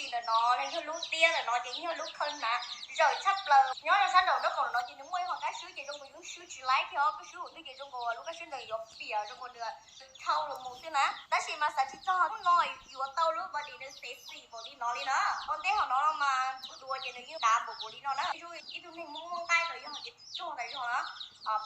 Ntawm no yog lub tiab ntawm no ces yog lub khaw hnav zawm tshaj plaws. Nyob rau sab nraum nraub qaum no ces nws muaj ib qho kab swb ces zoo nkaus yus swb tsis laib thiab, kab swb hauv twg ces zoo nkaus lub kab swb ntawd yuav piam zoo nkaus nws dhau los mus xwb na. Tab sis mas xav tsis txog hnub no yuav tau lub body nws sexy npaum li no li na. Ua ntej hauv no mas kuv tus ces nws yeej dav npaum nkaus li no na. Ib tug neeg muaj muaj nqaij los yog ces tsis txog ntawm zog na.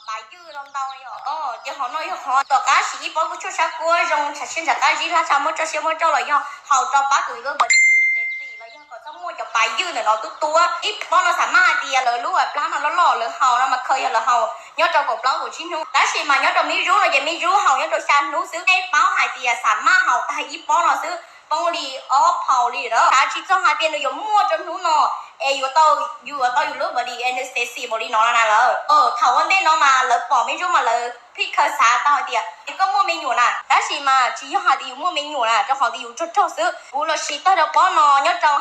Pas ywj no ntau yog. Ces hauv no yog qhov tom qab siv ib pob kua tshuaj sab kuab zoo ntshav siab ntshav qab zib hlab tshaj muab roj siab muab roj los yog haus rau pab tus lub body nws sexy los yog kom txhob muaj cov pas ywj ntawm no tuab tuab. Ib pob no xam maj hais tias lawv lub plab no loj loj lawv haus no mas khaws yog lawv haus nyob rau kaum plaub kaum tsib hnub. Tab sis mas nyob rau mib zub no ces mib zub haus nyob rau xya hnub xwb. Peb paub hais tias xam maj haus tag ib pob no xwb poob li ob phaus li na. Xav tsis txog hais tias nws yuav muaj rau hnub no es yuav tau, yuav tau yus lub body es nws sexy npaum li no na lawm. Thaum ua ntej no mas lawv pom mib zub mas lawv pheej khaws xav tau hais tias es koj muaj me nyuam na, tab sis mas tsis yog hais tias yus muaj me nyuam na, rau qhov tias yus rog rog xwb. Kuv los siv tag rau pob no nyob rau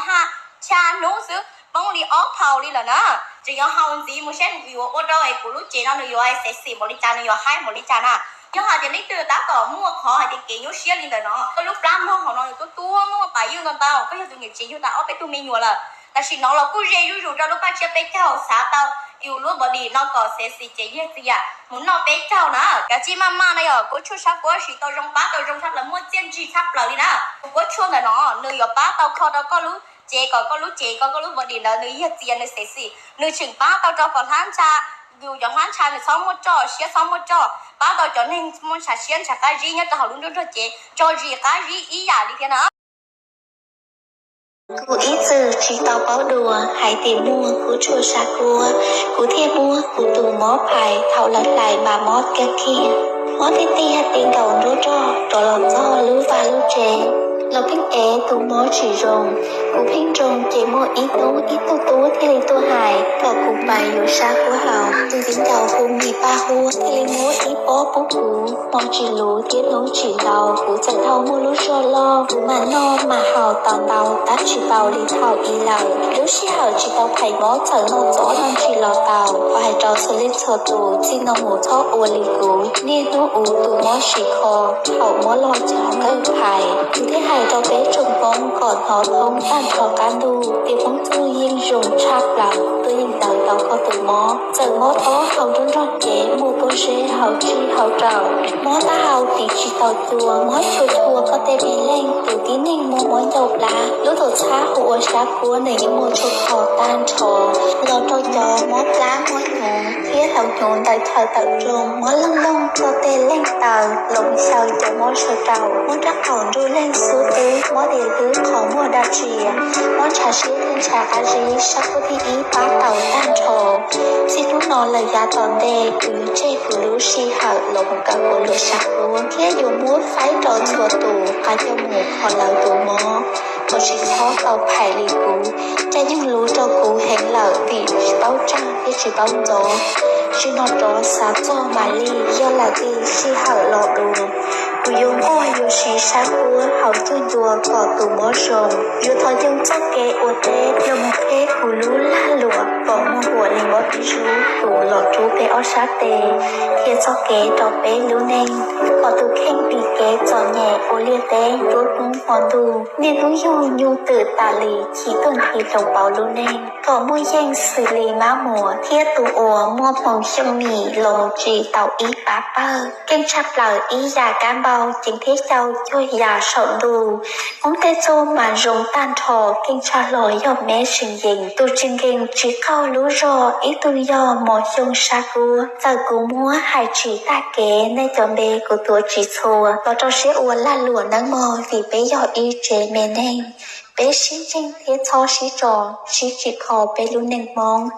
xya hnub xwb poob li ob phaus li lawm na. Tseem yuav haus ntxiv mus seb yuav ua rau es kuv lub cev no nws yuav sexy npaum li cas, nws yuav haib npaum li cas na. Yog hais tias leej twg tab tom muaj qhov hais tias kev nyuaj siab li ntawm no, koj lub plab mog hauv no nws tuab tuab muaj pas ywj ntau ntau, koj yog tus niam tsev yug tau ob peb tug me nyuam lawm, tam sim no los kuj ze zuj zus rau lub paj tsiab peb caug, xav tau yus lub body no kom sexy ces yog txias mus noj peb caug na. Kav tsij maj maj na yog kua tshuaj sab kuab siv tau zoo pab tau zoo tshaj plaws muaj txiaj ntsig tshaj plaws li na. Kua tshuaj ntawm no nws yuav pab tau kho rau koj lub cev kom koj lub cev kom koj lub body ntawd nws yog txias nws sexy, nws tseem pab tau rau kom hlab ntsha, yus cov hlab ntsha nws txhob muaj roj siab txhob muaj roj, pab tau cov neeg muaj ntshav siab ntshav qab zib nyob rau hauv lub nruab nrog cev tso zis qab zib ib yam li thiab na. Kuv ib txwm tsis tau paub dua hais tias muaj kua tshuaj sab kuab, kuv thiaj muab kuv tus mob phais thaum lawv hlais mas mob kiag kiag, mob tiag tiag ti nkaus nruab roj rov los txog lub vaj lub tsev los pheej ev tus mob tsis zoo. Kuv pheej nroo ces muaj ib hnub ib tug tub thiaj li tuaj hais kom kuv pais yuav sab kuab haus. Tus viv ncaus hu Mis Paj Huab thiaj li muab ib pob pub kuv, hmo tsis luv thiab hnub tsis ntau kuv txawm dhau muaj lub zog loj, kuv mam noj mam haus tau ntau tab tsis tau li thaum ub lawm. Lub sij hawm tsis tau phais mob txawm noj txob noj ntsis los tau, kuv hais rau txhua leej txhua tus txij no mus txhob ua li kuv. Niaj hnub ua tus mob tsis kho, thaum mob loj cog kawg phais. Kuv thiaj hais rau peb tsoom Hmoob kom hnov thoob tag nrho qab ntuj tias Hmoob txuj yeej zoo tshaj plaws, tuaj yeej tawm tau koj tus mob. Txawm mob tob hauv nruab nrog cev, muaj pob zeb hauv tsib hauv rau, mob taub hau tiv tsis tau cua, mob tshua tshua koj tej me leej, tus tib neeg muaj mob ncauj plab, lub tuam txhab hu ua sab kuab nws yeej muaj tshuaj kho tag nrho los rau cov mob plab mob hnyuv thiab hlaus hnyuv ntawm chaw tawm rooj, mob looj looj koj tej leej taw, loos xyaw cov mob sawv rau, mob rab qaum nruj leej xub tub, mob tias hlwb qhov muag daj tsias, mob ntshav siab thiab ntshav qab zib, sab kuab thib ib pab tau tag nrho. Txij hnub no lawm yav tom ntej kuv yuav tseg kuv lub sij hawm los mus kawm ua luam sab kuab thiab yuav muab faib rau txhua tus qab coj mus kho lawv tus mob kom tsis txhob tau phais li kuv. Cas yeej luv rau kuv heev lawm vim tsis paub tsawg thiab tsis paub ntxov. Tsis no rov xav txog mam li, yog lawm li sij hawm los dua. Kuv yuav nquag yuav siv sab kuab haus cuag ncua kom tus mob zoo. Yuav thov yoo txoj kev ua teb los mus qheb kuv lub lag luam kom muaj huam li mob tib zub, kuv los rub peb ob sab tes thiab txoj kev rau peb lub neej kom tus kheej dim kev txom nyem ua liaj teb nruab hnub hmo ntuj, niaj hnub yug nyuj twm tas li chim tuag nthi hloov pauv lub neej kom muaj yeej xws li mab muas thiab tus uas muaj hmoo xyooj mis los mus tsim tau ib pab pawg. Keej tshaj plaws ib yam kab npauj ceev thiab xyaw cuag yam saum ntuj. Hmoob tej txuj mas zoo tag nrho, keej tshaj hlo yog meb tsis nkees, tus tsis nkees tsis qaug lub zog, ib tug yog mos xyoo sab kuab. Txawm kuv muab hais tsis tag kev, nej cov npe kuv tuav tsis txhua los rau siab ua lag luam nawb mog, vim peb yog ib tsev me neeg. Peb sib ntseeg thiab txhob sib tso, sib tsim kho peb lub neej Hmoob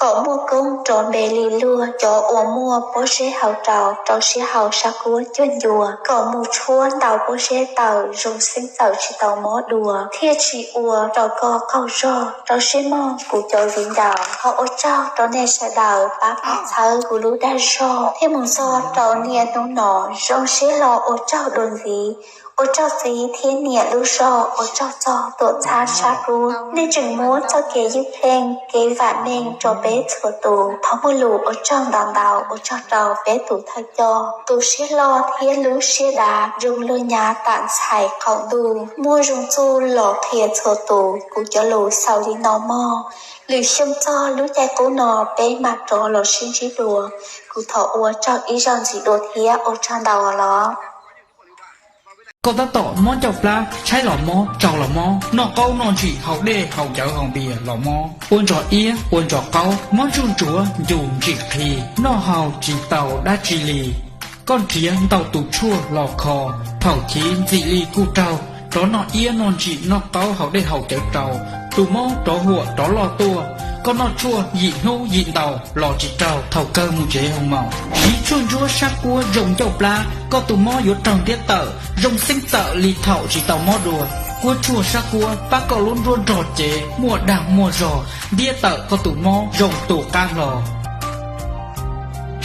kom muaj koob rov npe li luag. Cov uas muaj pob zeb hauv rau, rau siab haus sab kuab cuag ncua kom mus tshuab ntau pob zeb tawm zoo xeeb txawm tsis tau mob dua thiaj tsis ua rau koj qaug zog. Rau siab mog kuv cov viv ncaus, thov ua tsaug rau nej sawv daws pab pab txhawb kuv lub dag zog thiab mus txog rau niaj hnub no. Zoo siab hlo ua tsaug dua ntxiv. Ua tsaug txiv thiab niam lub zog uas tsaug txog tuam txhab sab kub, nej tseem muab txoj kev ywj pheej kev vam meej rau peb txhua tus. Thov muaj lus ua tsaug ntau ntau ua tsaug rau peb tus thawj coj, tus siab loj thiab lub siab dav zoo luag nyav tam ntxhais qaum ntuj. Muaj zoo txuj los qhia txhua tus, kuv cov lus xaus li no mog. Lwm xyoo txog lub caij qub no peb mam rov los sib ntsib dua. Kuv thov ua tsaug ib zaug ntxiv dua thiab ua tsaug ntau los. Koj tab tom mob ncauj plab, tshaib los mob, tsaug los mob, noj qaub noj ntsim, haus dej haus cawv haus npias los mob, ua ntsos iab ua ntsos qaub, mob ntsuj ntsuav ncus ntsim qhi, noj haus tsis tau dab tsi li. Koj nrhiav ntau tus tshuaj los kho, thaum chiv ntxim li kuj raug, rov noj iab noj ntsim noj qaub haus dej haus cawv rau, tus mob rov huam rov loj tuaj. Koj noj tshuaj yim hnub yim ntaus los tsis raug, thaum kawg mus tsev hoo maum. Siv tshuaj ntsuab sab kuab zoo ncauj plab, koj tus mob yuav raug ntiab tawm, zoo xeeb txawm li thaum tsis tau mob dua. Kuab tshuaj sab kuab pab koj lub nruab nrog cev muaj dag muaj zog, ntiab tawm koj tus mob zoo tu qab hlo.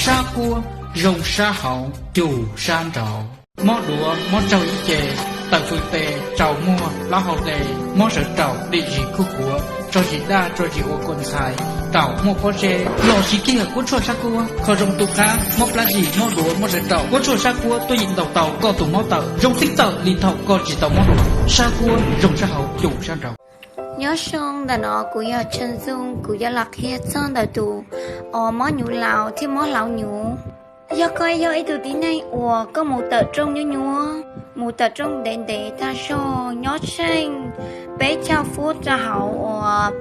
Sab kuab zoo sab hauv cum sab nraud. Mob duav, mob tsaug ib ce, tawm fws tes, tsaus muag, plaub hau hle, mob sawv raum, dim zis khuj kuav, tsaug zis daj, tsaug zis ua kua ntxhais, raum muaj pob zeb, los siv kiag kuab tshuaj sab kuab, kho zoo tu qab, mob plab zis, mob duav, mob sawv raum, kuab tshuaj sab kuab tuaj yeem ntaus tau koj tus mob tawm, zoo xeeb txawm li thaum koj tsis tau mob dua. Sab kuab zoo sab hauv cum sab nraud. Nyob zoo, ntawm no kuv yog Tshee Zoo, kuv yuav los qhia txog ntawm tus uas mob nyuv laus thiab mob hlauv nyuv. Yog koj yog ib tug tib neeg uas koj mus tawm rooj nyuaj nyuaj, mus tawm rooj ntev ntev tag zog, nyob tsheej peb caug feeb rau hauv uas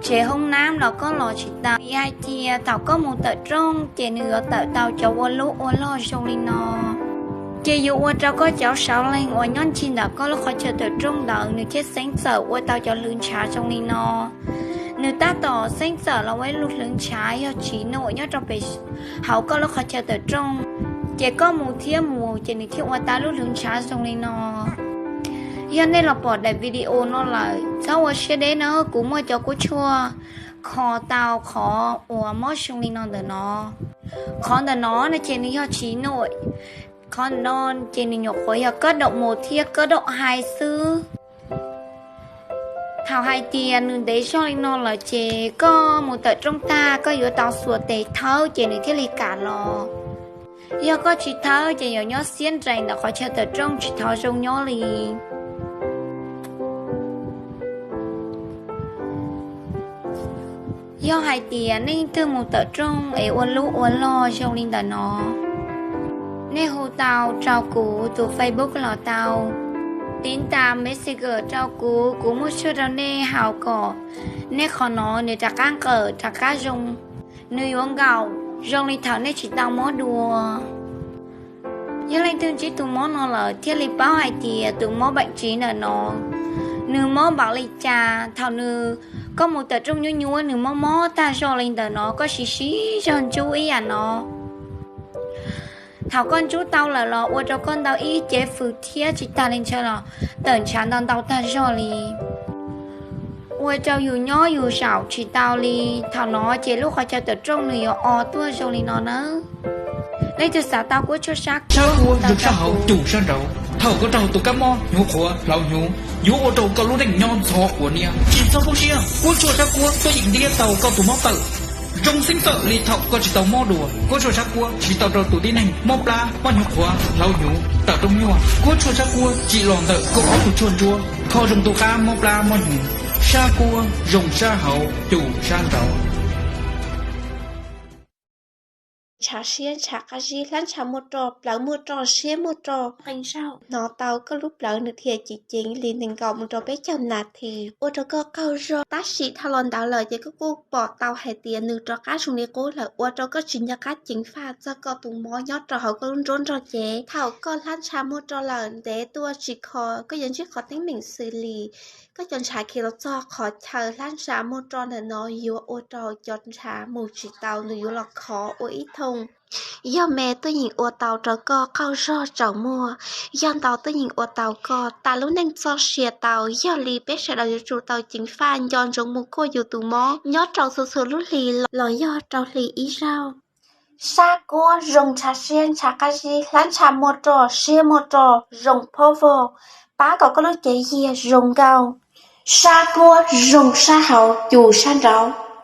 tsev hoob nab los koj los tsis tau, vim hais tias thaum koj mus tawm rooj ces nws yuav tawm tau cov ua lub ua log zoo li no. Ces yuav ua rau koj cov sauv leeg uas nyob ncig ntawm koj lub qhov chaw tawm rooj ntawd nws thiaj xeeb txawm ua tau cov hlwv ntshav zoo li no. Nws tab tom xeeb txawm los ua ib lub hlwv ntshav yog tsis nuam nyob rau pem hauv koj lub qhov chaw tawm rooj, ces koj mus thiab mus ces nws thiaj ua tau lub hlwv ntshav zoo li no. Yog nej los pom daim video no lawm, txhob ua siab deb na, kuv muaj cov kuab tshuaj kho tau qhov uas mob zoo li no ntawm no. Qhov ntawm no no ces nws yog tsis nuam, qhov no ces nws nyuam qhuav yog kab daum mus thiab kab daum hais xwb. Thaum hais tias nws ntev zog li no lawm ces koj mus tawm rooj tag koj yuav tau xuas tes thawb ces nws thiaj li kam los. Yog koj tsis thawb ces yuav nyob xiab nrees ntawm qhov chaw tawm rooj tsis tau zoo nyob li. Yog hais tias nej twg mus tawm rooj es ua lub ua log zoo li ntawm no, nej hu tau rau kuv tus Facebook los tau, tiv tas Messenger rau kuv, kuv muaj tshuaj rau nej haus kom nej qhov no nws rov qab nqawm rov qab zoo. Nws yuav nkaum zoo li thaum nej tsis tau mob dua. Yog leej twg ntsib tus mob no lawm thiaj li paub hais tias tus mob peem tsiv ntawm no nws mob npaum li cas. Thaum nws, koj mus tawm rooj nyuaj nyuaj nws mob mob tag zog li ntawm no, koj siv siv zog ntsub ib yam no. Thaum koj ntsub tau lawm los ua rau koj ntau ib cev fws thiab tsis tag li ntshaw los tawm ntshav ntau ntau tag zog li. Ua rau yus nyob yus zaum tsis tau li. Thaum no ces lub qhov chaw tawm rooj nws yuav o tuaj zoo li no nawb. Leej twg xav tau kuab tshuaj sab kuab, sab kuab zoo sab hauv cum sab nraud. Thaum koj raug tus kab mob hnyuv qhuav hlauv hnyuv, yuav ua rau koj lub neej nyob ntxhov ua niab. Tsis txhob poob siab, kuab tshuaj sab kuab tuaj yeem ntiab tau koj tus mob tawm, zoo xeeb txawm li thaum koj tsis tau mob dua. Kuab tshuaj sab kuab siv tau rau tus tib neeg mob plab, mob hnyuv qhuav, hlauv hnyuv, tawm rooj nyuaj. Kuab tshuaj sab kuab tsim los ntawm kaum ob tug tshuaj ntsuab, kho zoo tu qab mob plab mob hnyuv. Sab kuab zoo sab hauv cum sab nraud. Ntshav siab ntshav qab zib, hlab ntsha muaj roj, plawv muaj roj, siab muaj roj, qee zaug hnov tau koj lub plawv nws dhia ceev ceev li nees nkaum mus rau peb caug nas this, ua rau koj qaug zog. Tab sis dhau los ntawd lawm ces koj kuj pom tau hais tias nws rov qab zoo li qub lawm, ua rau koj tsis nco qab ceev faj txog koj tus mob nyob rau hauv koj lub nruab nrog cev. Thaum koj hlab ntsha muaj roj lawm ntev tuaj tsis kho, koj yuav ntsib qhov teeb meem xws li koj cov ntshav khiav los txog qhov chaw hlab ntsha muaj roj ntawm no, yuav ua rau cov ntshav mus tsis tau, nws yuav los khov ua ib thooj. Yog me tuaj yeem ua tau rau koj qaug zog tsaus muag, yog ntau tuaj yeem ua tau koj tas lub neej txoj sia tau. Yog li peb sawv daws yuav tsum tau ceev faj nco ntsoov mus kuaj yus tus mob nyob rau txhua txhua lub hli los yog rau hli ib zaug. Sab kuab zoo ntshav siab ntshav qab zib, hlab ntsha muaj roj siab muaj roj zoo phob vog, pab kom koj lub cev yiag zoo nkauj. Sab kuab zoo sab hauv cu sab nraud.